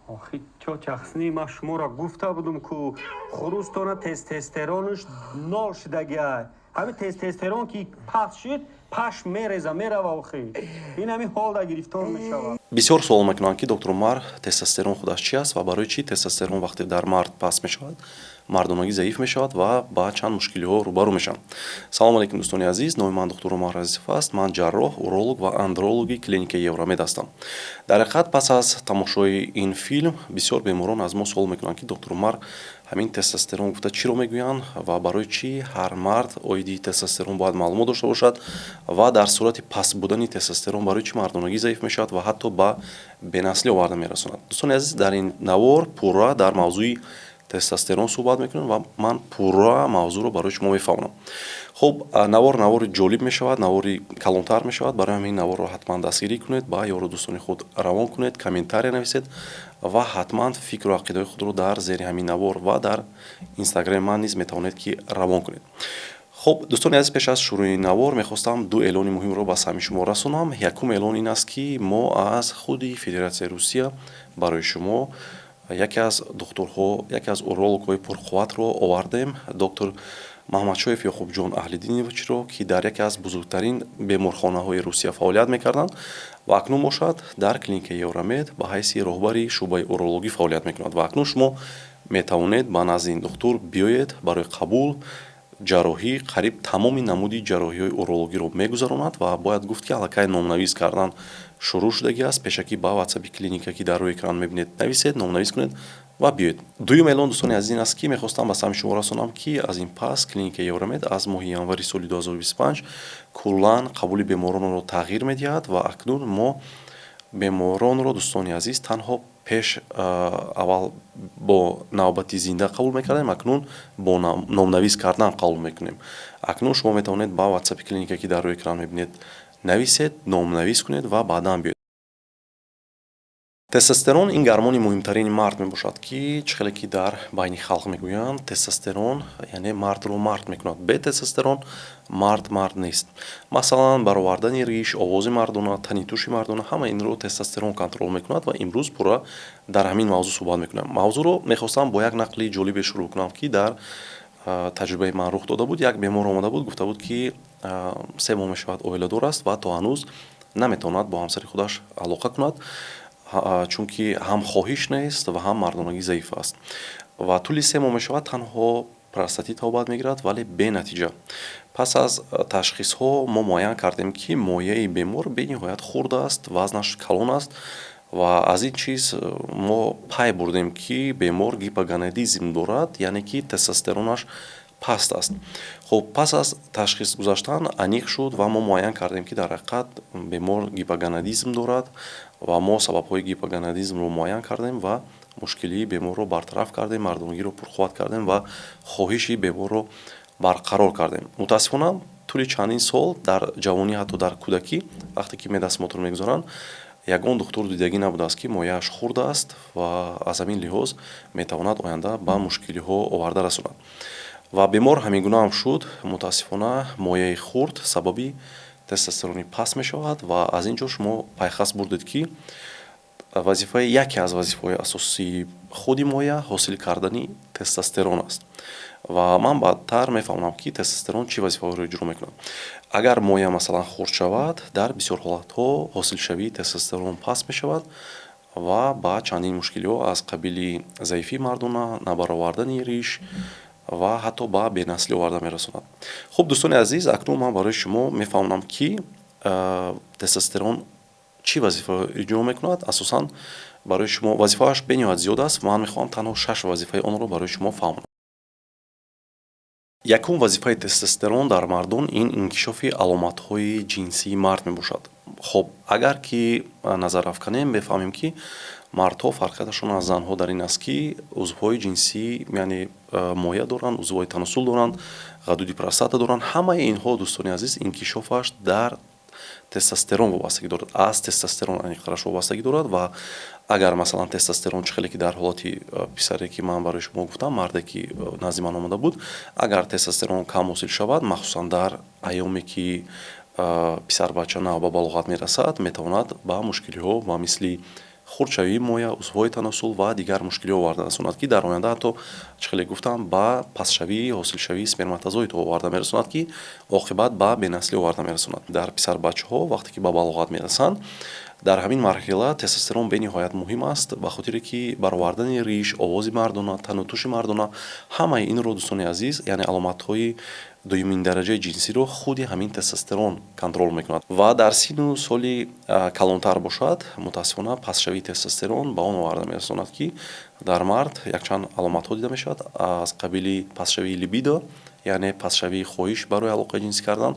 Охи, тётя Ҳусни, ман шуморо гуфта будум, ку хурустона тестостеронаш нол шудагиай. Ҳамин тестостерон ки паст шуд, пашм мереза, мерава. Охи, ин ҳамин ҳолда гирифтор мешавад. Бисёр суол мекунанд, ки доктор Умар, тестостерон худаш чи аст ва барои чӣ тестостерон вақте дар мард паст мешавад, мардонагӣ заиф мешавад ва ба чанд мушкилиҳо рӯбарӯ мешаванд. Салому алейкум, дӯстони азиз! Номи ман доктор Умар Азизов аст. Ман ҷарроҳ, уролог ва андрологи клиникаи Евромед ҳастам. Дар ҳақиқат, пас аз тамошои ин филм бисёр беморон аз мо суол мекунанд, ки доктор Умар, ҳамин тестостерон гуфта чиро мегӯянд ва барои чӣ ҳар мард оиди тестостерон бояд маълумот дошта бошад ва дар сурати паст будани тестостерон барои чӣ мардонагӣ заиф мешавад ва ҳатто ба бенаслӣ оварда мерасонад. Дӯстони азиз, дар ин навор пурра дар мавзӯи тестостерон суҳбат мекунем ва ман пурра мавзӯъро барои шумо мефаҳмонам. Хуб, навор навори ҷолиб мешавад, навори калонтар мешавад. Барои ҳамин наворро ҳатман дастгирӣ кунед, ба ёру дӯстони худ равон кунед, комментария нависед ва ҳатман фикру ақидаҳои худро дар зери ҳамин навор ва дар инстаграми ман низ метавонед, ки равон кунед. Хуб, дӯстони азиз, пеш аз шурӯи навор мехостам ду эълони муҳимро ба самъи шумо расонам. Якум эълон ин аст, ки мо аз худи Федератсияи Русия барои шумо яке аз духтурҳо, яке аз урологҳои пурқувватро овардем, доктор Маҳмадшоев Ёқубҷон Аҳлиддиновичро, ки дар яке аз бузургтарин беморхонаҳои Русия фаъолият мекарданд ва акнун бошад дар клиникаи Евромед ба ҳайси роҳбари шӯъбаи урологӣ фаъолият мекунад. Ва акнун шумо метавонед ба назди ин духтур биёед барои қабул, ҷарроҳӣ. Қариб тамоми намуди ҷарроҳиҳои урологиро мегузаронад ва бояд гуфт, ки аллакай номнавис кардан шурӯъ шудагӣ аст. Пешакӣ ба ватсапи клиника, ки дар рӯи экран мебинед, нависед, номнавис кунед ва биёед. Дуюм эълон, дӯстони азиз, ин аст, ки мехостам ба самъи шумо расонам, ки аз ин пас клиникаи Евромед аз моҳи январи соли 2025 куллан қабули беморонро тағйир медиҳад. Ва акнун мо беморонро, дӯстони азиз, танҳо пеш аввал бо навбати зинда қабул мекардем, акнун бо номнавис кардан қабул мекунем. Акнун шумо метавонед ба ватсапи клиника, ки дар рӯи экран мебинед, нависед, номнавис кунед ва баъдан биёед. Тестостерон ин гормони муҳимтарини мард мебошад, ки чӣ хеле ки дар байни халқ мегӯянд, тестостерон яъне мардро мард мекунад, бе тестостерон мард мард нест. Масалан, баровардани риш, овози мардона, тани туши мардона, ҳама инро тестостерон контрол мекунад. Ва имрӯз пурра дар ҳамин мавзӯъ суҳбат мекунам. Мавзӯъро мехостам бо як нақли ҷолибе шурӯъ кунам, ки дар таҷрибаи ман рух дода буд. Як бемор омада буд, гуфта буд, ки 3 моҳ мешавад оиладор аст ва то ҳанӯз наметавонад бо ҳамсари худаш алоқа кунад, чунки ҳам хоҳиш нест ва ҳам мардонагӣ заиф аст. Ва тӯли 3 моҳ мешавад танҳо простатит табобат мегирад, вале бенатиҷа. Пас аз ташхисҳо мо муайян кардем, ки мояи бемор бениҳоят хурд аст, вазнаш калон аст. Ва аз ин чиз мо пай бурдем, ки бемор гипогонадизм дорад, яъне ки тестостеронаш паст аст. Хуб, пас аз ташхис гузаштан аниқ шуд ва мо муайян кардем, ки дар ҳақиқат бемор гипогонадизм дорад. Ва мо сабабҳои гипогонадизмро муайян кардем ва мушкилии беморро бартараф кардем, мардонагиро пурқувват кардем ва хоҳиши беморро барқарор кардем. Мутаассифона, тӯли чандин сол, дар ҷавонӣ, ҳатто дар кӯдакӣ, вақте ки медосмотр мегузоранд, ягон духтур дидагӣ набудааст, ки мояаш хурд аст ва аз ҳамин лиҳоз метавонад оянда ба мушкилиҳо оварда расонад. Ва бемор ҳамин гуна ҳам шуд. Мутаассифона, мояи хурд сабаби тестостерони паст мешавад. Ва аз ин ҷо шумо пайхас бурдед, ки вазифаи яке аз вазифаҳои асосии худи моя ҳосил кардани тестостерон аст. Ва ман баъдтар мефаҳмам, ки тестостерон чӣ вазифаҳоро иҷро мекунад. Агар моя, масалан, хурд шавад, дар бисёр ҳолатҳо ҳосилшавии тестостерон паст мешавад ва ба чандин мушкилиҳо аз қабили заифии мардона, набаровардани риш ва ҳатто ба бенаслӣ оварда мерасонад. Хуб, дӯстони азиз, акнун ман барои шумо мефаҳмонам, ки тестостерон чӣ вазифа иҷро мекунад. Асосан барои шумо вазифааш бениҳоят зиёд аст, ман мехоҳам танҳо шаш вазифаи онро барои шумо фаҳмонам. Якум вазифаи тестостерон дар мардон ин инкишофи аломатҳои ҷинсии мард мебошад. Хоб, агар ки назар афканем, мефаҳмем, ки мардҳо фарқияташон аз занҳо дар ин аст, ки узвҳои ҷинсӣ, яъне моя доранд, узвҳои таносул доранд, ғадуди простата доранд. Ҳамаи инҳо, дӯстони азиз, инкишофаш дар тестостерон вобастагӣ дорад, аз тестостерон аниқтараш вобастагӣ дорад. Ва агар, масалан, тестостерон, чӣ хеле ки дар ҳолати писаре, ки ман барои шумо гуфтам, марде ки назди ман омада буд, агар тестостерон кам ҳосил шавад, махсусан дар айёме ки писарбача нав ба балоғат мерасад, метавонад ба мушкилиҳо ба мисли Хурдшавии моя, узвҳои таносул ва дигар мушкилиҳо оварда расонад, ки дар оянда ҳатто, чӣ хеле гуфтам, ба пастшавии ҳосилшавии сперматозоидҳо оварда мерасонад, ки оқибат ба бенаслӣ оварда мерасонад. Дар писарбачаҳо, вақте ки ба балоғат мерасанд, дар ҳамин марҳила тестостерон бениҳоят муҳим аст, ба хотире ки баровардани риш, овози мардона, тану туши мардона, ҳамаи инро, дӯстони азиз, яъне аломатҳои дуюмин дараҷаи ҷинсиро худи ҳамин тестостерон контрол мекунад. Ва дар сину соли калонтар бошад, мутаассифона, пастшавии тестостерон ба он оварда мерасонад, ки дар мард якчанд аломатҳо дида мешавад, аз қабили пастшавии либидо, яъне пастшавии хоҳиш барои алоқаи ҷинсӣ кардан,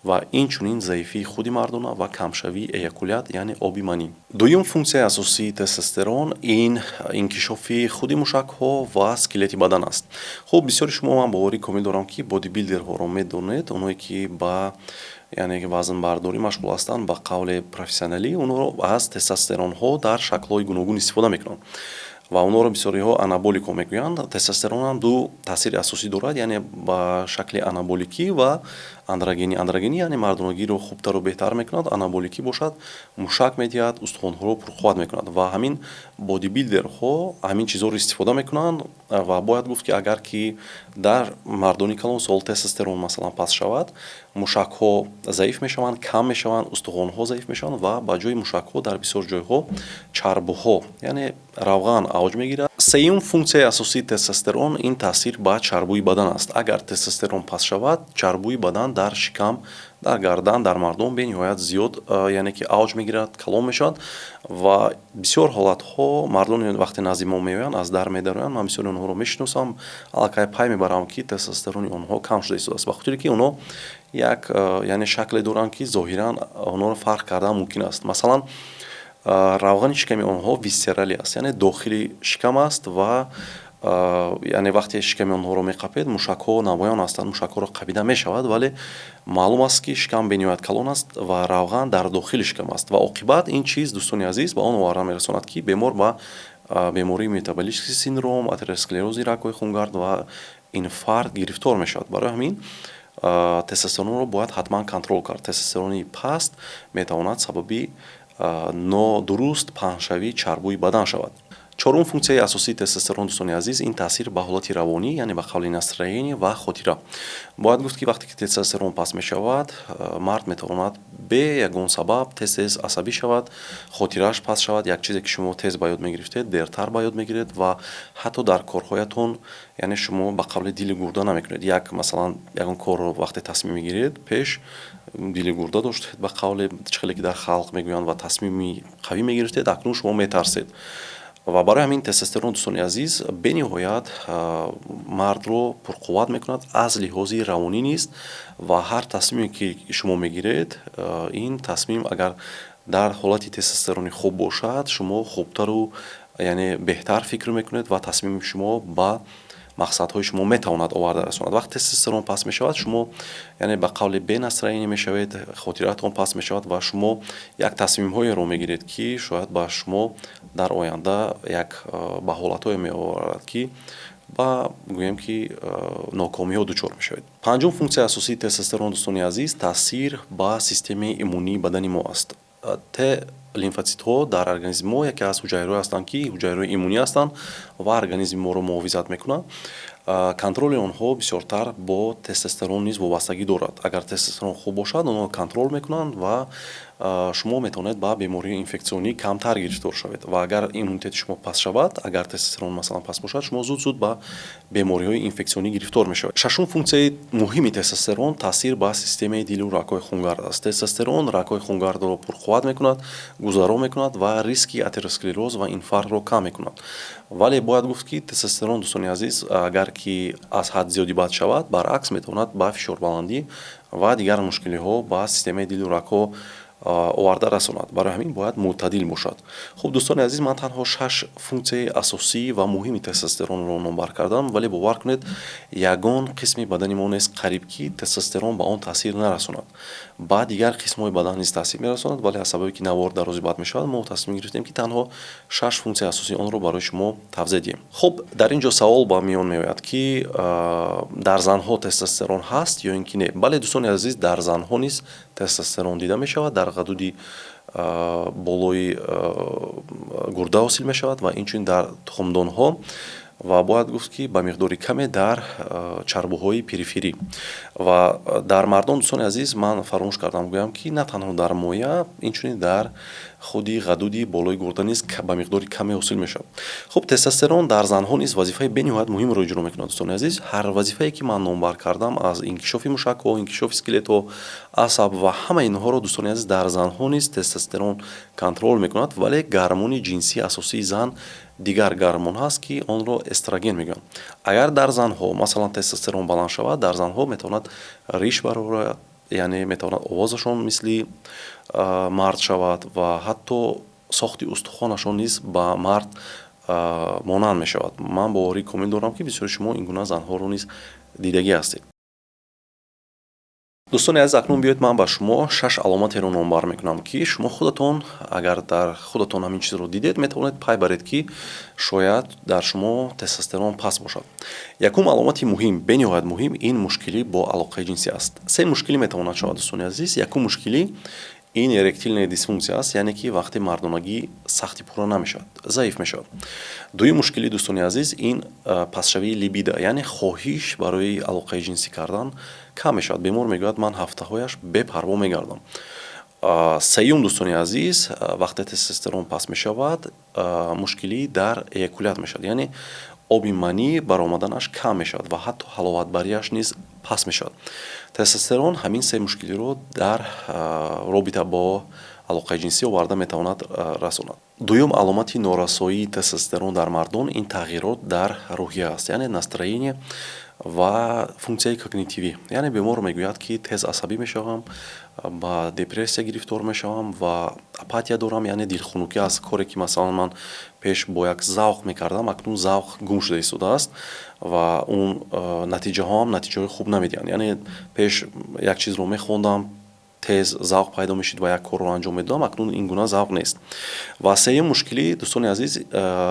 ва инчунин заифии худи мардона ва камшавии эякулят, яъне оби манӣ. Дуюм функсияи асосии тестостерон ин инкишофи худи мушакҳо ва скелети бадан аст. Хуб, бисёри шумо, ман боварии комил дорам, ки бодибилдерҳоро медонед, онҳое ки ба, яъне, вазнбардорӣ машғул ҳастанд, ба қавли профессионалӣ, онҳоро аз тестостеронҳо дар шаклҳои гуногун истифода мекунанд ва онҳоро бисёриҳо анаболико мегӯянд. Тестостерон ҳам ду таъсири асосӣ дорад, яъне ба шакли анаболикӣ ва андрогенӣ. Андрогенӣ, яъне мардонагиро хубтару беҳтар мекунад, анаболикӣ бошад, мушак медиҳад, устухонҳоро пурқувват мекунад. Ва ҳамин бодибилдерҳо ҳамин чизҳоро истифода мекунанд. Ва бояд гуфт, ки агар ки дар мардони калонсол тестостерон, масалан, паст шавад, мушакҳо заиф мешаванд, кам мешаванд, устухонҳо заиф мешаванд ва ба ҷои мушакҳо дар бисёр ҷойҳо чарбуҳо, яъне равған авҷ мегирад. Сеюм функсияи асосии тестостерон ин таъсир ба чарбуи бадан аст. Агар тестостерон паст шавад, чарбуи бадан дар шикам, дар гардан дар мардон бениҳоят зиёд, яъне ки авҷ мегирад, калон мешавад. Ва бисёр ҳолатҳо мардон вақте назди мо меоянд, аз дар медароянд, ман бисёри онҳоро мешиносам, аллакай пай мебарам, ки тестостерони онҳо кам шуда истодааст, ба хотире ки онҳо як, яъне, шакле доранд, ки зоҳиран онҳоро фарқ кардан мумкин аст. Масалан, равғани шиками онҳо висцералӣ аст, яъне дохили шикам аст ва, яъне, вақте шиками онҳоро меқапед, мушакҳо намоён ҳастанд, мушакҳоро қапида мешавад, вале маълум аст, ки шикам бениҳоят калон аст ва равған дар дохили шикам аст. Ва оқибат ин чиз, дӯстони азиз, ба он оварда мерасонад, ки бемор ба бемории метаболический синдром, атеросклерози рагҳои хунгард ва инфаркт гирифтор мешавад. Барои ҳамин тестостеронро бояд ҳатман контрол кард. Тестостерони паст метавонад сабаби нодуруст паҳншавии чарбуи бадан шавад. Чорум функсияи асосии тестостерон, дӯстони азиз, ин таъсир ба ҳолати равонӣ, яъне ба қавли настроение ва хотира. Бояд гуфт, ки вақте ки тестостерон паст мешавад, мард метавонад бе ягон сабаб тез тез асабӣ шавад, хотирааш паст шавад, як чизе ки шумо тез ба ёд мегирифтед, дертар ба ёд мегиред ва ҳатто дар корҳоятон, яъне, шумо ба қавли дили гурда намекунед. Як, масалан, ягон корро вақте тасмим мегиред, пеш дили гурда доштед, ба қавле чӣ хеле ки дар халқ мегӯянд, ва тасмими қавӣ мегирифтед, акнун шумо метарсед. Ва барои ҳамин тестостерон, дӯстони азиз, бениҳоят мардро пурқувват мекунад аз лиҳози равонӣ низ. Ва ҳар тасмиме ки шумо мегиред, ин тасмим агар дар ҳолати тестостерони хуб бошад, шумо хубтару, яъне, беҳтар фикр мекунед ва тасмими шумо ба мақсадҳои шумо метавонад оварда расонад. Вақте тестостерон паст мешавад, шумо, яъне, ба қавли бе настроение мешавед, хотираатон паст мешавад ва шумо як тасмимҳоеро мегиред, ки шояд ба шумо дар оянда як ба ҳолатҳое меоварад, ки ба, гӯем ки, нокомиҳо дучор мешавед. Панҷум функсияи асосии тестостерон, дӯстони азиз, таъсир ба системаи иммунии бадани мо аст. Т лимфотситҳо дар организми мо яке аз ҳуҷайраҳое ҳастанд, ки ҳуҷайраҳои иммунӣ ҳастанд ва организми моро муҳофизат мекунанд. Контроли онҳо бисёртар бо тестостерон низ вобастагӣ дорад. Агар тестостерон хуб бошад, онҳо контрол мекунанд ва шумо метавонед ба бемории инфексионӣ камтар гирифтор шавед. Ва агар иммунитети шумо паст шавад, агар тестостерон, масалан, паст бошад, шумо зуд зуд ба бемориҳои инфексионӣ гирифтор мешавед. Шашум функсияи муҳими тестостерон таъсир ба системаи дилу рагҳои хунгард аст. Тестостерон рагҳои хунгардро пурқувват мекунад, гузаро мекунад ва риски атеросклероз ва инфарктро кам мекунад. Вале бояд гуфт, ки тестостерон, дӯстони азиз, агар ки аз ҳад зиёди бад шавад, баръакс, метавонад ба фишорбаландӣ ва дигар мушкилиҳо ба системаи дилу рагҳо оварда расонад. Барои ҳамин бояд мӯътадил бошад. Хуб, дӯстони азиз, ман танҳо шаш функсияи асосӣ ва муҳими тестостеронро номбар кардам, вале бовар кунед, ягон қисми бадани мо нест қариб, ки тестостерон ба он таъсир нарасонад. Ба дигар қисмҳои бадан низ таъсир мерасонад, вале аз сабабе ки навор дарози бад мешавад, мо тасмим гирифтем, ки танҳо шаш функсияи асосии онро барои шумо тавзеҳ диҳем. Хуб, дар ин ҷо савол ба миён меояд, ки дар занҳо тестостерон ҳаст ё ин ки не. Бале, дӯстони азиз, дар занҳо низ тестостерон дида мешавад дар ғадуди Болои гурда ҳосил мешавад ва инчунин дар тухмдонҳо ва бояд гуфт, ки ба миқдори каме дар чарбуҳои периферӣ. Ва дар мардон, дӯстони азиз, ман фаромӯш кардам гӯям, ки на танҳо дар моя, инчунин дар худи ғадуди болои гурда низ ба миқдори каме ҳосил мешавад. Хуб, тестостерон дар занҳо низ вазифаи бениҳоят муҳимро иҷро мекунад, дӯстони азиз. Ҳар вазифае, ки ман номбар кардам, аз инкишофи мушакҳо, инкишофи скелетҳо, асаб ва ҳамаи инҳоро, дӯстони азиз, дар занҳо низ тестостерон контрол мекунад. Вале гормони ҷинсии асосии зан дигар гормон ҳаст, ки онро эстроген мегӯянд. Агар дар занҳо, масалан, тестостерон баланд шавад, дар занҳо метавонад риш барорад, яъне метавонад овозашон мисли мард шавад ва ҳатто сохти устухонашон низ ба мард монанд мешавад. Ман боварии комил дорам, ки бисёри шумо ин гуна занҳоро низ дидагӣ ҳастед. Дӯстони азиз, акнун биёед, ман ба шумо шаш аломатеро номбар мекунам, ки шумо худатон, агар дар худатон ҳамин чизро дидед, метавонед пай баред, ки шояд дар шумо тестостерон паст бошад. Якум аломати муҳим, бениҳоят муҳим, ин мушкилӣ бо алоқаи ҷинсӣ аст. Се мушкилӣ метавонад шавад, дӯстони азиз. Якум мушкилӣ ин эректильная дисфункция аст, яъне ки вақте мардонагӣ сахти пурра намешавад, заиф мешавад. Дуюм мушкилӣ, дӯстони азиз, ин пастшавии либидо, яъне хоҳиш барои алоқаи ҷинсӣ кардан кам мешавад. Бемор мегӯяд: «Ман ҳафтаҳояш бепарво мегардам». Сеюм, дӯстони азиз, вақте тестостерон паст мешавад, мушкилӣ дар эякулят мешавад, яъне оби манӣ баромаданаш кам мешавад ва ҳатто ҳаловатбарияш низ паст мешавад. Тестостерон ҳамин се мушкилиро дар робита бо алоқаи ҷинсӣ оварда метавонад расонад. Дуюм аломати норасоии тестостерон дар мардон ин тағйирот дар рӯҳия аст, яъне настроение ва функсияи когнитивӣ. Яъне бемор мегӯяд, ки тез асабӣ мешавам, ба депрессия гирифтор мешавам ва апатия дорам, яъне дилхунукӣ аз коре, ки масалан ман пеш бо як завқ мекардам, акнун завқ гум шуда истодааст ва он натиҷаҳоам натиҷаҳои хуб намедиҳанд. Яъне пеш як чизро мехондам, тез завқ пайдо мешид ва як корро анҷом медодам, акнун ин гуна завқ нест. Ва сеюм мушкилӣ, дӯстони азиз,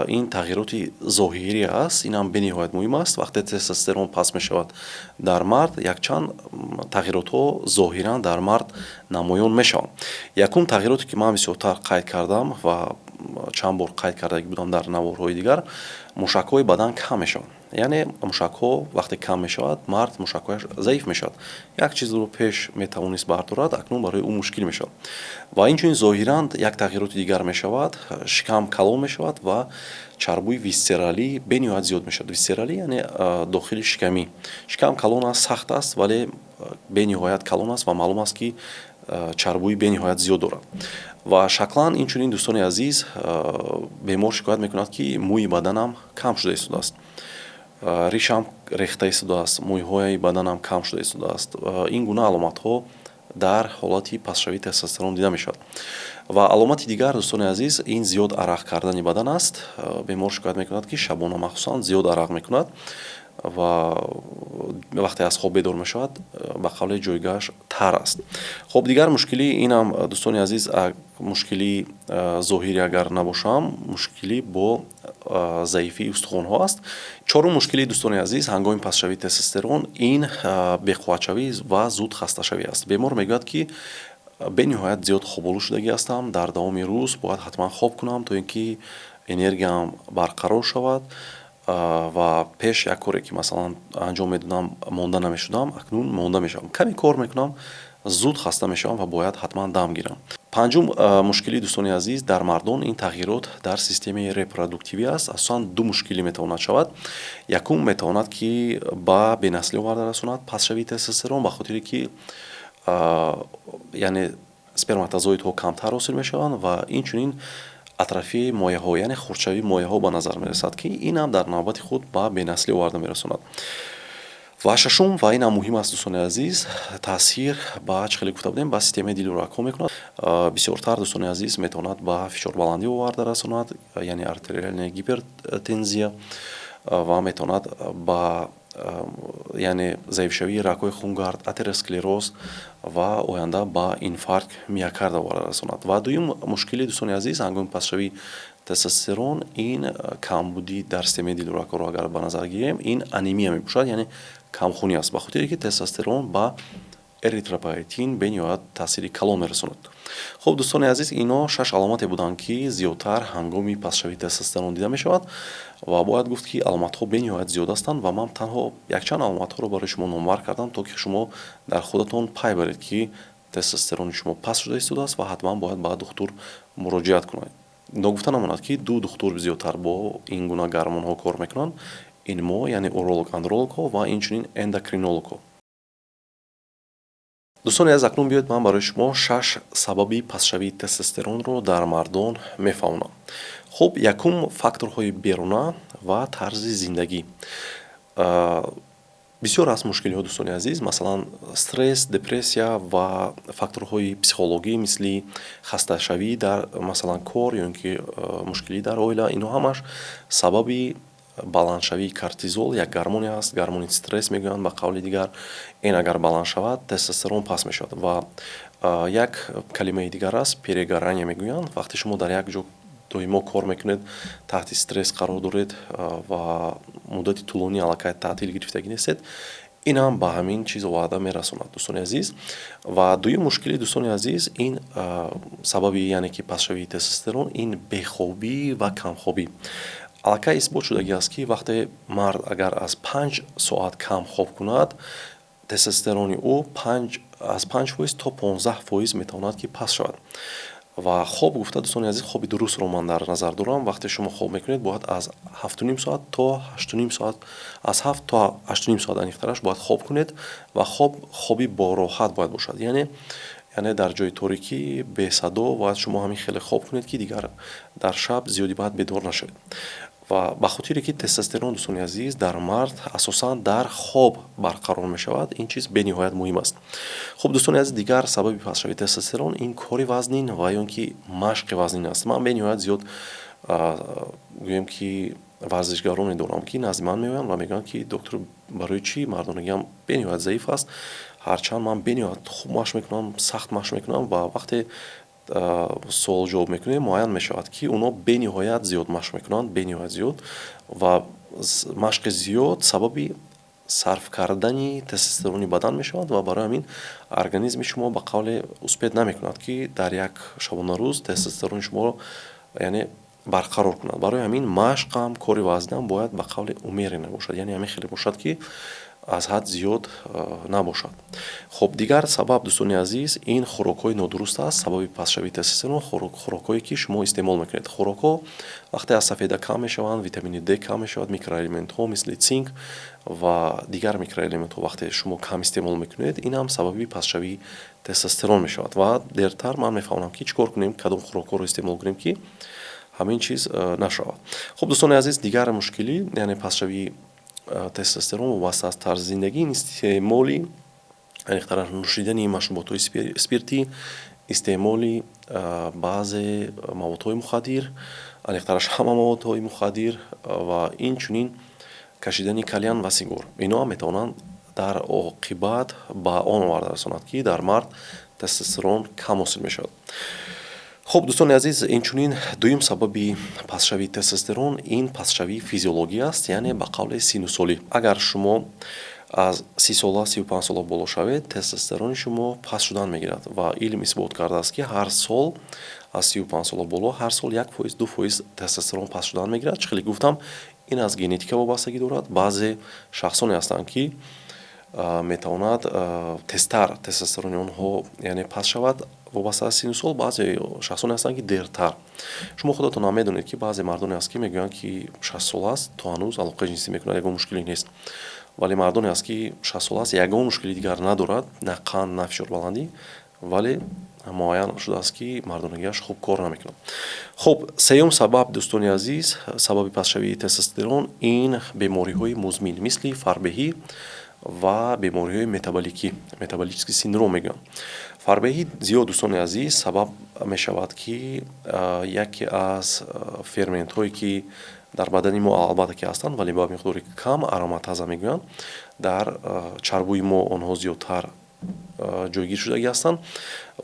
ин тағйироти зоҳирӣ аст. Инам бениҳоят муҳим аст. Вақте тестостерон паст мешавад дар мард, якчанд тағйиротҳо зоҳиран дар мард намоён мешаванд. Якум тағйироте, ки ман бисёртар қайд кардам ва чанд бор қайд карда будам дар наворҳои дигар, мушакҳои бадан кам мешаванд. Яъне мушакҳо вақте кам мешавад, мард мушакҳояш заиф мешавад. Як чизро пеш метавонист бардорад, акнун барои ӯ мушкил мешавад. Ва инчунин зоҳиран як тағйироти дигар мешавад: шикам калон мешавад ва чарбуи висцералӣ бениҳоят зиёд мешавад. Висцералӣ, яъне дохили шикамӣ. Шикам калон аст, сахт аст, вале бениҳоят калон аст ва маълум аст, ки чарбуи бениҳоят зиёд дорад. Ва шаклан инчунин, дӯстони азиз, бемор шикоят мекунад, ки мӯи баданам кам шуда истодааст, ришам рехта истодааст, мӯйҳои баданам кам шуда истодааст. Ин гуна аломатҳо дар ҳолати пастшавии тестостерон дида мешавад. Ва аломати дигар, дӯстони азиз, ин зиёд арақ кардани бадан аст. Бемор шикоят мекунад, ки шабона махсусан зиёд арақ мекунад ва вақте аз хоб бедор мешавад, ба қавле ҷойгаҳаш тар аст. Хоб, дигар мушкилӣ инам, дӯстони азиз, мушкилии зоҳирӣ агар набошам, мушкилӣ бо заифии устухонҳо аст. Чорум мушкилӣ, дӯстони азиз, ҳангоми пастшавии тестостерон ин беқувватшавӣ ва зуд хасташавӣ аст. Бемор мегӯяд, ки бениҳоят зиёд хоболӯ шудагӣ ҳастам, дар давоми рӯз бояд ҳатман хоб кунам, то ин ки энергиям барқарор шавад. Ва пеш як коре, ки масалан анҷом медодам, монда намешудам, акнун монда мешавам, каме кор мекунам, зуд хаста мешавам ва бояд ҳатман дам гирам. Панҷум мушкилӣ, дӯстони азиз, дар мардон ин тағйирот дар системаи репродуктивӣ аст. Асосан ду мушкилӣ метавонад шавад. Якум, метавонад, ки ба бенаслӣ оварда расонад пастшавии тестостерон, ба хотире ки яъне сперматозоидҳо камтар ҳосил мешаванд. Ва инчунин атрофияи мояҳо, яъне хурдшавии мояҳо ба назар мерасад, ки инам дар навбати худ ба бенаслӣ оварда мерасонад. Ва шашум, ва инам муҳим аст, дӯстони азиз, таъсир ба, чӣ хеле гуфта будем, ба системаи дилу рагҳо мекунад. Бисёртар, дӯстони азиз, метавонад ба фишорбаландӣ оварда расонад, яъне артериальная гипертензия, ва метавонад ба, яъне, заифшавии рагҳои хунгард, атеросклероз ва оянда ба инфаркт миокарда оварда расонад. Ва дуюм мушкили, дӯстони азиз, ҳангоми пастшавии тестостерон ин камбудӣ дар системаи дилу рагҳоро агар ба назар гирем, ин анемия мебошад, яъне камхунӣ аст, ба хотире ки тестостерон ба Эритропоэтин бениҳоят таъсири калон мерасонад. Хуб, дӯстони азиз, ино шаш аломате буданд, ки зиёдтар ҳангоми пастшавии тестостерон дида мешавад. Ва бояд гуфт, ки аломатҳо бениҳоят зиёд ҳастанд ва ман танҳо якчанд аломатҳоро барои шумо номбар кардам, то ки шумо дар худатон пай баред, ки тестостерони шумо паст шуда истодааст ва ҳатман бояд ба духтур муроҷиат кунед. Ногуфта намонад, ки ду духтур зиёдтар бо ин гуна гармонҳо кор мекунанд: ин мо, яъне уролог, андрологҳо ва инчунин эндокринологҳо. Дӯстони азиз, акнун биёед, ман барои шумо шаш сабаби пастшавии тестостеронро дар мардон мефаҳмонам. Хуб, якум: факторҳои беруна ва тарзи зиндагӣ. Бисёр аст мушкилиҳо, дӯстони азиз, масалан, стресс, депрессия ва факторҳои психологӣ, мисли хасташавӣ дар, масалан, кор ё ин ки мушкилӣ дар оила. Инҳо ҳамаш сабаби баландшавии кортизол, як гармоне аст, гармони стресс мегӯянд ба қавли дигар. Ин агар баланд шавад, тестостерон паст мешавад. Ва як калимаи дигар аст, перегорание мегӯянд. Вақте шумо дар як ҷо доимо кор мекунед, таҳти стресс қарор доред ва муддати тӯлонӣ аллакай таътил гирифтагӣ нестед, ин ҳам ба ҳамин чиз оварда мерасонад, дӯстони азиз. Ва дуюм мушкилӣ, дӯстони азиз, ин сабаби, яъне ки пастшавии тестостерон, ин бехобӣ ва камхобӣ. Аллакай исбот шудагӣ аст, ки вақте мард агар аз 5 соат кам хоб кунад, тестостерони ӯ аз 5% то 15% метавонад, ки паст шавад. Ва хоб гуфта, дӯстони азиз, хоби дурустро ман дар назар дорам. Вақте шумо хоб мекунед, бояд аз 7,5 соат то 8,5 соат, аз 7 то 8,5 соат аниқтараш бояд хоб кунед. Ва хоб хоби бороҳат бояд бошад, яъне дар ҷои торикӣ, бесадо бояд шумо ҳамин хеле хоб кунед, ки дигар дар шаб зиёди баъд бедор нашавед. Ва ба хотире ки тестостерон, дӯстони азиз, дар мард асосан дар хоб барқарор мешавад, ин чиз бениҳоят муҳим аст. Хуб, дӯстони азиз, дигар сабаби пастшавии тестостерон ин кори вазнин ва ё ин ки машқи вазнин аст. Ман бениҳоят зиёд, гӯем ки, варзишгароне дорам, ки назди ман меоянд ва мегӯянд, ки доктор, барои чӣ мардонагиам бениҳоят заиф аст, ҳарчанд ман бениҳоят хуб машқ мекунам, сахт машқ мекунам? Ва вақте суол ҷавоб мекунем, муайян мешавад, ки онҳо бениҳоят зиёд машқ мекунанд, бениҳоят зиёд. Ва машқи зиёд сабаби сарф кардани тестостерони бадан мешавад ва барои ҳамин организми шумо, ба қавле, успеть намекунад, ки дар як шабонарӯз тестостерони шуморо, яъне, барқарор кунад. Барои ҳамин машқам, кори вазнинам бояд, ба қавле, умеренно бошад, яъне ҳамин хеле бошад, ки аз ҳад зиёд набошад. Хуб, дигар сабаб, дӯстони азиз, ин хӯрокҳои нодуруст аст. Сабаби пастшавии тестостерон хӯрокҳое, ки шумо истеъмол мекунед. Хӯрокҳо вақте аз сафеда кам мешаванд, витамини Д кам мешавад, микроэлементҳо, мисли цинк ва дигар микроэлементҳо, вақте шумо кам истеъмол мекунед, ин ҳам сабаби пастшавии тестостерон мешавад. Ва дертар ман мефаҳмонам, ки чӣ кор кунем, кадом хӯрокҳоро истеъмол кунем, ки ҳамин чиз нашавад. Хуб, дӯстони азиз, дигар мушкилӣ, яъне пастшавии тестостерон вобаста аз тарзи зиндагӣ, истеъмоли, аниқтараш нӯшидани машруботҳои спиртӣ, истеъмоли баъзе маводҳои мухаддир, аниқтараш ҳама маводҳои мухаддир, ва инчунин кашидани кальян ва сигор. Инҳо ҳам метавонанд дар оқибат ба он оварда расонад, ки дар мард тестостерон кам ҳосил мешавад. Хуб, дӯстони азиз, инчунин дуюм сабаби пастшавии тестостерон ин пастшавии физиологӣ аст, яъне, ба қавле, сину солӣ. Агар шумо аз 30 сола, 35 сола боло шавед, тестостерони шумо паст шудан мегирад. Ва илм исбот кардааст, ки ҳар сол аз 35 сола боло ҳар сол 1%, 2% тестостерон паст шудан мегирад. Чӣ хеле гуфтам, ин аз генетика вобастагӣ дорад. Баъзе шахсоне ҳастанд, ки метавонад тезтар тестостерони онҳо, яъне, паст шавад вобаста аз сину сол, баъзе шахсоне ҳастанд, ки дертар. Шумо худатон ҳам медонед, ки баъзе мардоне ҳаст, ки мегӯянд, ки 60 сола аст, то ҳанӯз алоқаи ҷинсӣ мекунад, ягон мушкиле нест. Вале мардоне ҳаст, ки 60 сола аст, ягон мушкили дигар надорад, на қанд, на фишорбаландӣ, вале муайян шудааст, ки мардонагиаш хуб кор намекунад. Хуб, сеюм сабаб, дӯстони азиз, сабаби пастшавии тестостерон ин бемориҳои музмин, мисли фарбеҳӣ ва бемориҳои метаболикӣ, метаболический синдром мегӯянд. Фарбеҳӣ зиёд, дӯстони азиз, сабаб мешавад, ки яке аз ферментҳое, ки дар бадани мо албатта ки ҳастанд, вале ба миқдори кам, ароматаза мегӯянд, дар чарбуи мо онҳо зиёдтар ҷойгир шудагӣ ҳастанд.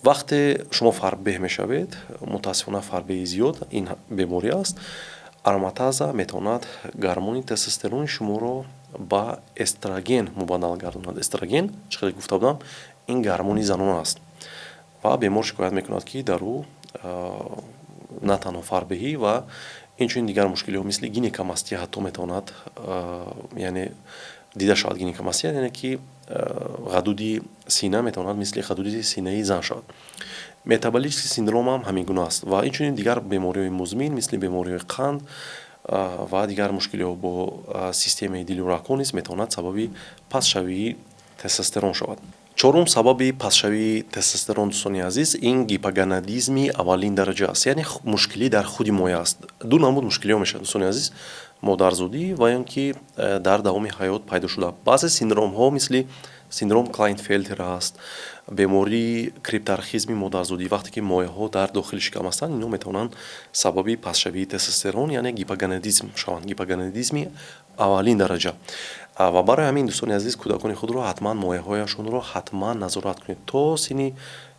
Вақте шумо фарбеҳ мешавед, мутаассифона, фарбеҳи зиёд ин беморӣ аст, ароматаза метавонад гармони тестостерони шуморо ба эстроген мубаддал гардонад. Эстроген, чӣ хеле гуфта будам. Ин гармони занон аст ва бемор шикоят мекунад, ки дар ӯ на танҳо фарбеҳӣ ва инчунин дигар мушкилиҳо, мисли гинекомастия ҳатто метавонад, яъне дида шавад. Гинекомастия, яъне ки ғадуди сина метавонад мисли ғадуди синаи зан шавад. Метаболический синдром ҳам ҳамин гуна аст ва инчунин дигар бемориҳои музмин, мисли бемориҳои қанд ва дигар мушкилиҳо бо системаи дилу рагҳо низ метавонад сабаби пастшавии тестостерон шавад. Чорум сабаби пастшавии тестостерон, дӯстони азиз, ин гипогонадизми аввалин дараҷа аст, яъне мушкилӣ дар худи моя аст. Ду намуд мушкилиҳо мешавад, дӯстони азиз: модарзодӣ ва ё ки дар давоми ҳаёт пайдо шуда. Баъзе синдромҳо, мисли синдром Клайнфелтер аст, бемории крипторхизми модарзодӣ, вақте ки мояҳо дар дохили шикам ҳастанд, инҳо метавонанд сабаби пастшавии тестостерон, яъне гипогонадизм шаванд, гипогонадизми аввалин дараҷа. Ва барои ҳамин, дӯстони азиз, кӯдакони худро ҳатман мояҳояшонро ҳатман назорат кунед. То синни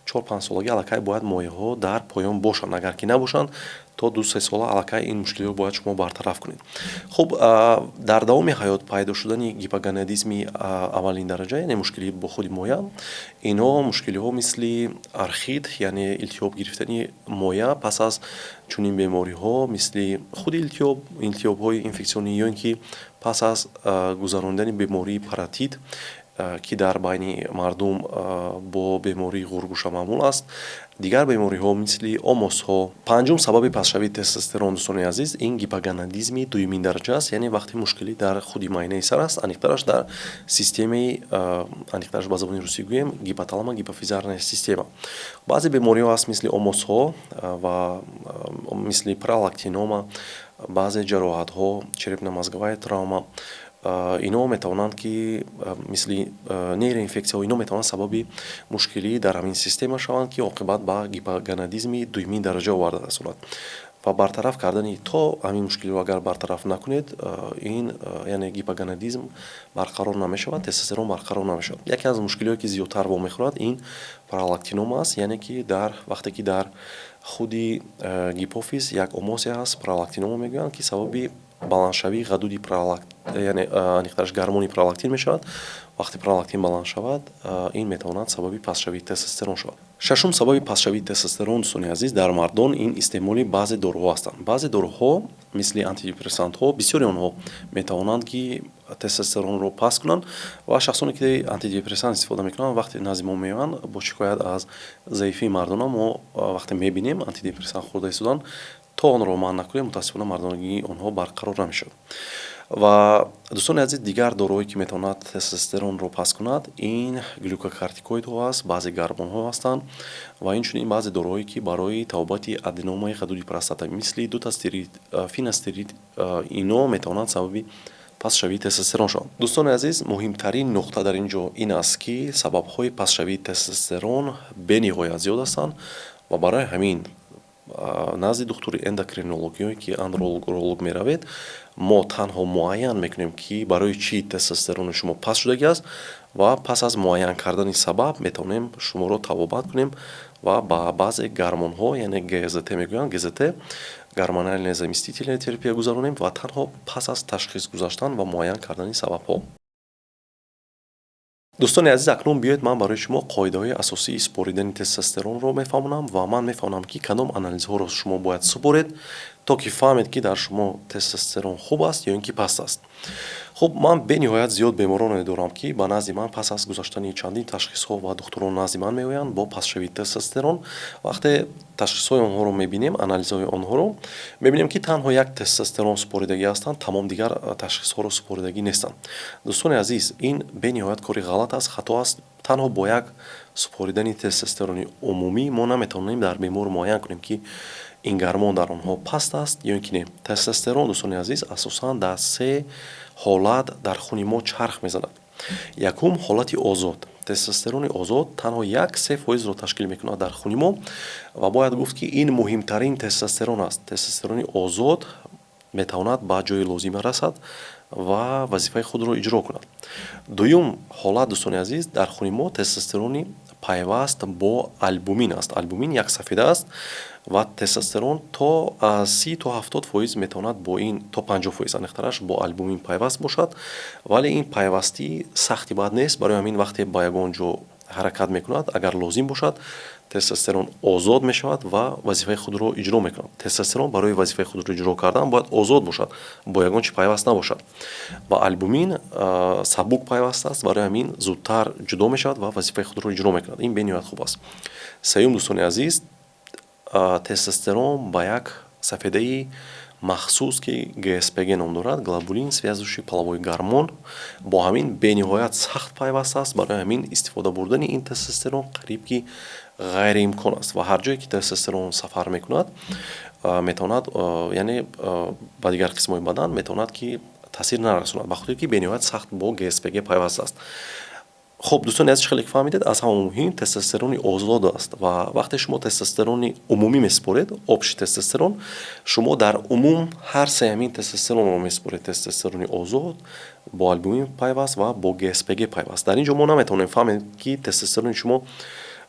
4-5 солагӣ аллакай бояд мояҳо дар поён бошанд. Агар ки набошанд, то 2-3 сола аллакай ин мушкилиро бояд шумо бартараф кунед. Хуб, дар давоми ҳаёт пайдо шудани гипогонадизми аввалин дараҷа, яъне мушкилӣ бо худи моя, инҳо мушкилиҳо мисли орхит, яъне илтиҳоб гирифтани моя пас аз чунин бемориҳо, мисли худи илтиҳоб, илтиҳобҳои инфексионӣ ё ин ки пас аз гузаронидани бемории паротит, ки дар байни мардум бо бемории ғургӯша маъмул аст, дигар бемориҳо, мисли омосҳо. Панҷум сабаби пастшавии тестостерон, дӯстони азиз, ин гипогонадизми дуюмин дараҷа аст, яъне вақте мушкилӣ дар худи майнаи сар аст, аниқтараш дар системаи, аниқтараш ба забони русӣ гӯем, гипоталамо гипофизарная система. Баъзе бемориҳо аст, мисли омосҳо ва мисли пролактинома, баъзе ҷароҳатҳо, черепно-мозговая травма, инҳо метавонанд ки мисли нейроинфексияҳо, инҳо метавонанд сабаби мушкилӣ дар ҳамин система шаванд, ки оқибат ба гипогонадизми дуюмин дараҷа оварда расонад. Ва бартараф кардани то ҳамин мушкилиро агар бартараф накунед, ин яъне гипогонадизм барқарор намешавад, тестостерон барқарор намешавад. Яке аз мушкилиҳое, ки зиёдтар вомехӯрад, ин пролактинома аст, яъне ки дар вақте ки дар худи гипофиз як омосе ҳаст, пролактинома мегӯянд, ки сабаби баландшавии ғадуди, яъне аниқтараш гармони пролактин мешавад. Вақте пролактин баланд шавад, ин метавонад сабаби пастшавии тестостерон шавад. Шашум сабаби пастшавии тестостерон, дӯстони азиз, дар мардон ин истеъмоли баъзе доруҳо ҳастанд. Баъзе доруҳо, мисли антидепрессантҳо, бисёри онҳо метавонанд ки тестостеронро паст кунанд. Ва шахсоне, ки антидепрессант истифода мекунанд, вақте назди мо меоянд бо шикоят аз заифии мардона, мо вақте мебинем, антидепрессант хӯрда истоданд, то онро манъ накунем, мутаассифона, мардонагии онҳо барқарор намешавад. Ва, дӯстони азиз, дигар доруҳое, ки метавонад тестостеронро паст кунад, ин глюкокортикоидҳо аст, баъзе гармонҳо ҳастанд ва инчунин баъзе доруҳое, ки барои табобати аденомаи ғадуди простата, мисли дутастерид, финастерид, ино метавонанд сабаби пастшавии тестостерон шаванд. Дӯстони азиз, муҳимтарин нуқта дар ин ҷо ин аст, ки сабабҳои пастшавии тестостерон бениҳоят зиёд ҳастанд ва барои ҳамин назди духтури эндокринолог ё ки андролог меравед. Мо танҳо муайян мекунем, ки барои чӣ тестостерони шумо паст шудагӣ аст, ва пас аз муайян кардани сабаб метавонем шуморо табобат кунем ва ба баъзе гармонҳо, яъне ГЗТ мегӯянд, ГЗТ, гормональная заместительная терапия, гузаронем ва танҳо пас аз ташхис гузаштан ва муайян кардани сабабҳо. Дӯстони азиз, акнун биёед, ман барои шумо қоидаҳои асосии супоридани тестостеронро мефаҳмонам ва ман мефаҳмонам, ки кадом анализҳоро шумо бояд супоред, то ки фаҳмед, ки дар шумо тестостерон хуб аст ё ин ки паст аст. Хуб, ман бениҳоят зиёд бемороне дорам, ки ба назди ман пас аз гузаштани чандин ташхисҳо ва духтурон назди ман меоянд бо пастшавии тестостерон. Вақте ташхисҳои онҳоро мебинем, анализҳои онҳоро мебинем, ки танҳо як тестостерон супоридагӣ ҳастанд, тамом, дигар ташхисҳоро супоридагӣ нестанд. Дӯстони азиз, ин бениҳоят кори ғалат аст, хато аст. Танҳо бо як супоридани тестостерони умумӣ мо наметавонем дар бемор муайян кунем, ки ин гармон дар онҳо паст аст ё ин ки не. Тестостерон, дӯстони азиз, асосан дар се ҳолат дар хуни мо чарх мезанад. Якум, ҳолати озод. Тестостерони озод танҳо 1-3 фоизро ташкил мекунад дар хуни мо ва бояд гуфт, ки ин муҳимтарин тестостерон аст. Тестостерони озод метавонад ба ҷои лозима расад ва вазифаи худро иҷро кунад. Дуюм ҳолат, дӯстони азиз, дар хуни мо тестостерони пайваст бо албумин аст. Албумин як сафеда аст ва тестостерон то 30 то 70% метавонад бо ин, то 50%, аниқтараш, бо албумин пайваст бошад, вале ин пайвастӣ сахти бад нест. Барои ҳамин вақте ба ягон ҷо Ҳаракат мекунад, агар лозим бошад, тестостерон озод мешавад ва вазифаи худро иҷро мекунад. Тестостерон барои вазифаи худро иҷро кардан бояд озод бошад, бо ягон чи пайваст набошад. Ва албумин сабук пайваст аст, барои ҳамин зудтар ҷудо мешавад ва вазифаи худро иҷро мекунад. Ин бениҳоят хуб аст. Сеюм, дӯстони азиз, тестостерон ба як сафедаи махсус, ки ГСПГ ном дорад, глобулин, связывающий половой гормон, бо ҳамин бениҳоят сахт пайваст аст. Барои ҳамин истифода бурдани ин тестостерон қариб ки ғайриимкон аст ва ҳар ҷое ки тестостерон сафар мекунад, метавонад, яъне ба дигар қисмҳои бадан метавонад ки таъсир нарасонад, ба хотире ки бениҳоят сахт бо ГСПГ пайваст аст. Хуб, дӯстони азиз, хеле фаҳмидед, аз ҳама муҳим тестостерони озод аст. Ва вақте шумо тестостерони умумӣ месупоред, общий тестостерон, шумо дар умум ҳар се ҳамин тестостеронро месупоред: тестостерони озод, бо албумин пайваст ва бо ГСПГ пайваст. Дар ин ҷо мо наметавонем фаҳмем, ки тестостерони шумо,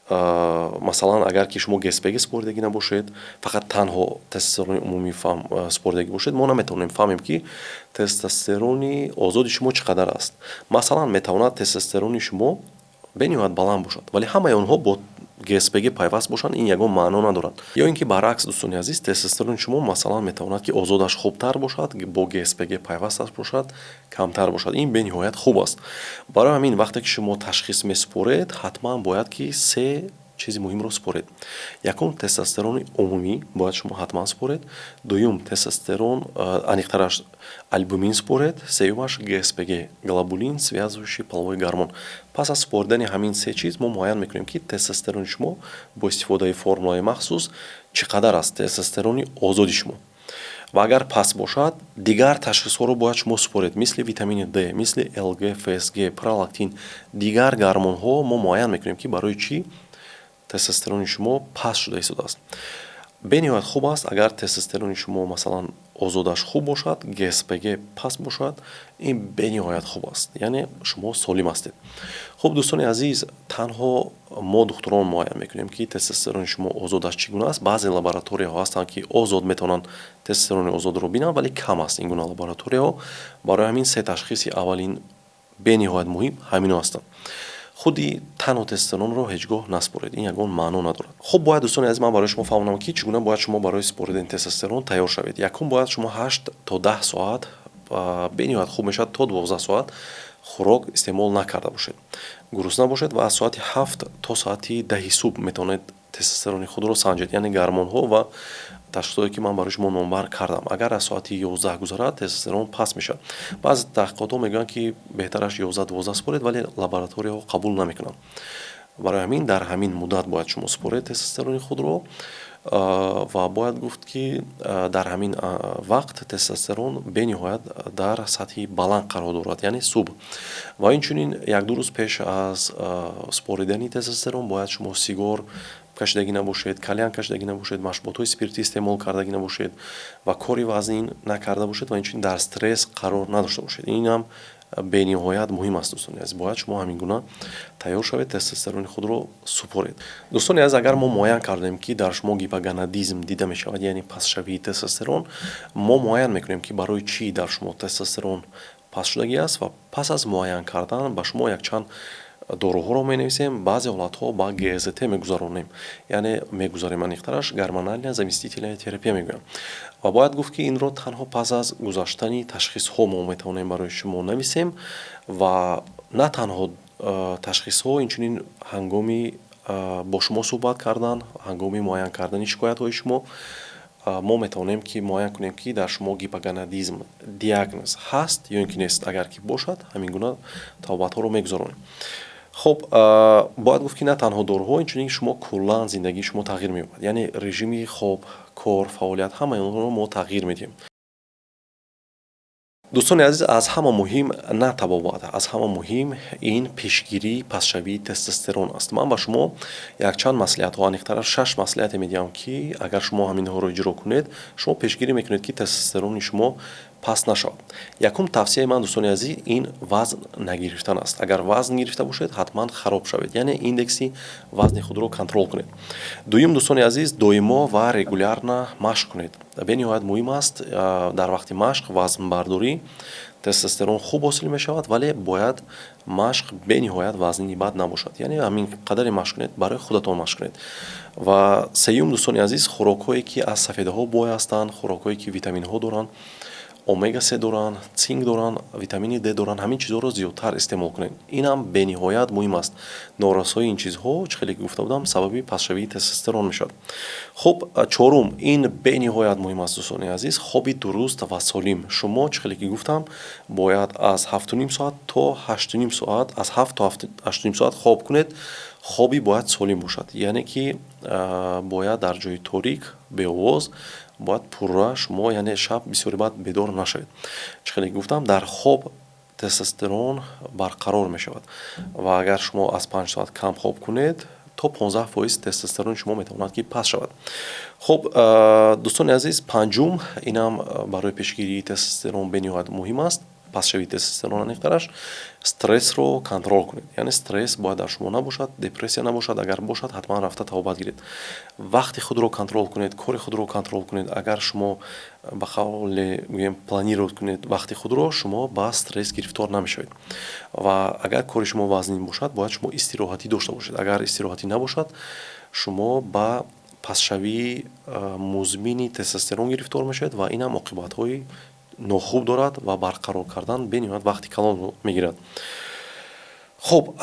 масалан, агар ки шумо ГСПГ супоридагӣ набошед, фақат танҳо тестостерони умумӣ супоридагӣ бошед, мо наметавонем фаҳмем, ки тестостерони озоди шумо чӣ қадар аст. Масалан, метавонад тестостерони шумо бениҳоят баланд бошад, вале ҳамаи онҳо бо ГСПГ пайваст бошанд, ин ягон маъно надорад. Ё ин ки баръакс, дӯстони азиз, тестостерони шумо, масалан, метавонад ки озодаш хубтар бошад, бо ГСПГ пайвасташ бошад, камтар бошад. Ин бениҳоят хуб аст. Барои ҳамин, вақте ки шумо ташхис месупоред, ҳатман бояд ки се чизи муҳимро супоред. Якум, тестостерони умумӣ бояд шумо ҳатман супоред. Дуюм, тестостерон, аниқтараш албумин супоред. Сеюмаш ГСПГ, глобулин, связывающий половой гормон. Пас аз супоридани ҳамин се чиз мо муайян мекунем, ки тестостерони шумо бо истифодаи формулаи махсус чӣ қадар аст, тестостерони озоди шумо. Ва агар паст бошад, дигар ташхисҳоро бояд шумо супоред, мисли витамини Д, мисли ЛГ, ФСГ, пролактин, дигар гормонҳо. Мо муайян мекунем, ки барои чӣ тестостерони шумо паст шуда истодааст. Бениҳоят хуб аст, агар тестостерони шумо, масалан, озодаш хуб бошад, ГСПГ паст бошад, ин бениҳоят хуб аст, яъне шумо солим ҳастед. Хуб, дӯстони азиз, танҳо мо, духтурон, муайян мекунем, ки тестостерони шумо озодаш чӣ гуна аст. Баъзе лабораторияҳо ҳастанд, ки озод метавонанд тестостерони озодро бинанд, вале кам аст ин гуна лабораторияҳо. Барои ҳамин се ташхиси аввалин бениҳоят муҳим ҳамино ҳастанд. Худи танҳо тестостеронро ҳеҷ гоҳ насупоред, ин ягон маъно надорад. Хуб, бояд, дӯстони азиз, ман барои шумо фаҳмонам, ки чӣ гуна бояд шумо барои супоридани тестостерон тайёр шавед. Якум, бояд шумо 8 то 10 соат, бениҳоят хуб мешавад то 12 соат, хӯрок истеъмол накарда бошед, гурусна бошед ва аз соати 7 то соати 10-и субҳ метавонед тестостерони худро санҷед, яъне гормонҳо ва ташхисҳое, ки ман барои шумо номбар кардам. Агар аз соати 11 гузарад, тестостерон паст мешавад. Баъзе таҳқиқотҳо мегӯянд, ки беҳтараш 11-12 супоред, вале лабораторияҳо қабул намекунанд. Барои ҳамин дар ҳамин муддат бояд шумо супоред тестостерони худро. Ва бояд гуфт, ки дар ҳамин вақт тестостерон бениҳоят дар сатҳи баланд қарор дорад, яъне субҳ. Ва инчунин як-ду рӯз пеш аз супоридани тестостерон бояд шумо сигор кашидагӣ набошед, кальян кашидагӣ набошед, машруботҳои спиртӣ истеъмол кардагӣ набошед ва кори вазнин накарда бошед ва инчунин дар стресс қарор надошта бошед. Инам бениҳоят муҳим аст, дӯстони азиз. Бояд шумо ҳамин гуна тайёр шавед, тестостерони худро супоред. Дӯстони азиз, агар мо муайян кардем, ки дар шумо гипогонадизм дида мешавад, яъне пастшавии тестостерон, мо муайян мекунем, ки барои чӣ дар шумо тестостерон пастшудагӣ аст, ва пас аз муайян кардан ба шумо якчанд доруҳоро менависем. Баъзе ҳолатҳо ба ГЗТ мегузаронем, яъне мегузарем, аниқтараш гормональная заместительная терапия мегӯям. Ва бояд гуфт, ки инро танҳо пас аз гузаштани ташхисҳо мо метавонем барои шумо нависем. Ва на танҳо ташхисҳо, инчунин ҳангоми бо шумо суҳбат кардан, ҳангоми муайян кардани шикоятҳои шумо мо метавонем ки муайян кунем, ки дар шумо гипогонадизм диагноз ҳаст ё ин ки нест. Агар ки бошад, ҳамин гуна табобатҳоро мегузаронем. Хуб, бояд гуфт, ки на танҳо доруҳо, инчунин шумо куллан зиндагии шумо тағйир меёбад, яъне режими хоб, кор, фаъолият, ҳамаи онҳоро мо тағйир медиҳем. Дӯстони азиз, аз ҳама муҳим на табобат, аз ҳама муҳим ин пешгирии пастшавии тестостерон аст. Ман ба шумо якчанд маслиҳатҳо, аниқтараш шаш маслиҳате медиҳам, ки агар шумо ҳаминҳоро иҷро кунед, шумо пешгирӣ мекунед, ки тестостерони шумо Паст нашавад. Якум тавсияи ман, дӯстони азиз, ин вазн нагирифтан аст. Агар вазн гирифта бошед, ҳатман хароб шавед, яъне индекси вазни худро контрол кунед. Дуюм, дӯстони азиз, доимо ва регулярно машқ кунед, бениҳоят муҳим аст. Дар вақти машқ, вазнбардорӣ тестостерон хуб ҳосил мешавад, вале бояд машқ бениҳоят вазнини бад набошад, яъне ҳамин қадаре машқ кунед, барои худатон машқ кунед. Ва сеюм, дӯстони азиз, хӯрокҳое, ки аз сафедаҳо бой ҳастанд, хӯрокҳое, ки витаминҳо доранд, омега 3 доранд, цинк доранд, витамини Д доранд, ҳамин чизҳоро зиёдтар истеъмол кунед. Инам бениҳоят муҳим аст. Норасоии ин чизҳо, чӣ хеле ки гуфта будам, сабаби пастшавии тестостерон мешавад. Хуб, чорум, ин бениҳоят муҳим аст, дӯстони азиз, хоби дуруст ва солим. Шумо, чӣ хеле ки гуфтам, бояд аз 7,5 соат то 8,5 соат, аз 7 то 8,5 соат хоб кунед. Хоби бояд солим бошад, яъне ки бояд дар ҷои торик, беовоз, бояд пурра шумо, яъне шаб бисёри баъд бедор нашавед. Чӣ хеле гуфтам, дар хоб тестостерон барқарор мешавад ва агар шумо аз 5 соат кам хоб кунед, то 15% тестостерони шумо метавонад, ки паст шавад. Хуб, дӯстони азиз, панҷум, инам барои пешгирии тестостерон бениҳоят муҳим аст, пастшавии тестостерон аниқтараш, стрессро контрол кунед, яъне стресс бояд дар шумо набошад, депрессия набошад. Агар бошад, ҳатман рафта табобат гиред. Вақти худро контрол кунед, кори худро контрол кунед. Агар шумо, ба қавле гӯем, планировать кунед вақти худро, шумо ба стресс гирифтор намешавед. Ва агар кори шумо вазнин бошад, бояд шумо истироҳатӣ дошта бошед. Агар истироҳатӣ набошад, шумо ба пастшавии музмини тестостерон гирифтор мешавед ва инам оқибатҳои нохуб дорад ва барқарор кардан бениҳоят вақти калон мегирад. Хуб,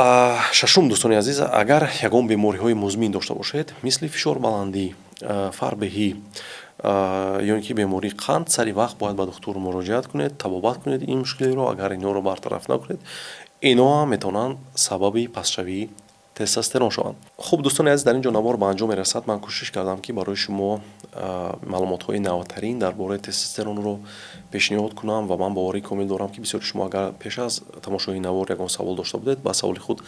шашум, дӯстони азиз, агар ягон бемориҳои музмин дошта бошед, мисли фишорбаландӣ, фарбеҳӣ ё ин ки бемории қанд, сари вақт бояд ба духтур муроҷиат кунед, табобат кунед ин мушкилиро. Агар инҳоро бартараф накунед, инҳо ҳам метавонанд сабаби пастшавии тестостерон шаванд. Хуб, дӯстони азиз, дар ин ҷо навор ба анҷом мерасад. Ман кӯшиш кардам, ки барои шумо маълумотҳои навтарин дар бораи тестостеронро пешниҳод кунам ва ман боварии комил дорам, ки бисёри шумо, агар пеш аз тамошои навор ягон савол дошта будед, ба саволи худ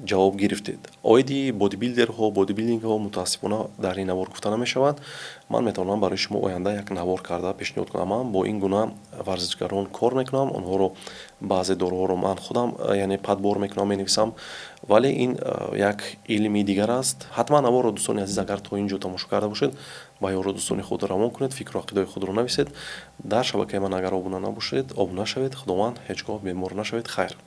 ҷавоб гирифтед. Оиди бодибилдерҳо, бодибилдингҳо, мутаассифона, дар ин навор гуфта намешавад. Ман метавонам барои шумо оянда як навор карда пешниҳод кунам. Ман бо ин гуна варзишгарон кор мекунам, онҳоро, баъзе доруҳоро ман худам, яъне, подбор мекунам, менависам, вале ин як илми дигар аст. Ҳатман наворро, дӯстони азиз, агар то ин ҷо тамошо карда бошед, ба ёру дӯстони худ равон кунед, фикру ақидаҳои худро нависед. Дар шабакаи ман агар обуна набошед, обуна шавед. Худованд, ҳеҷ гоҳ бемор нашавед. Хайр.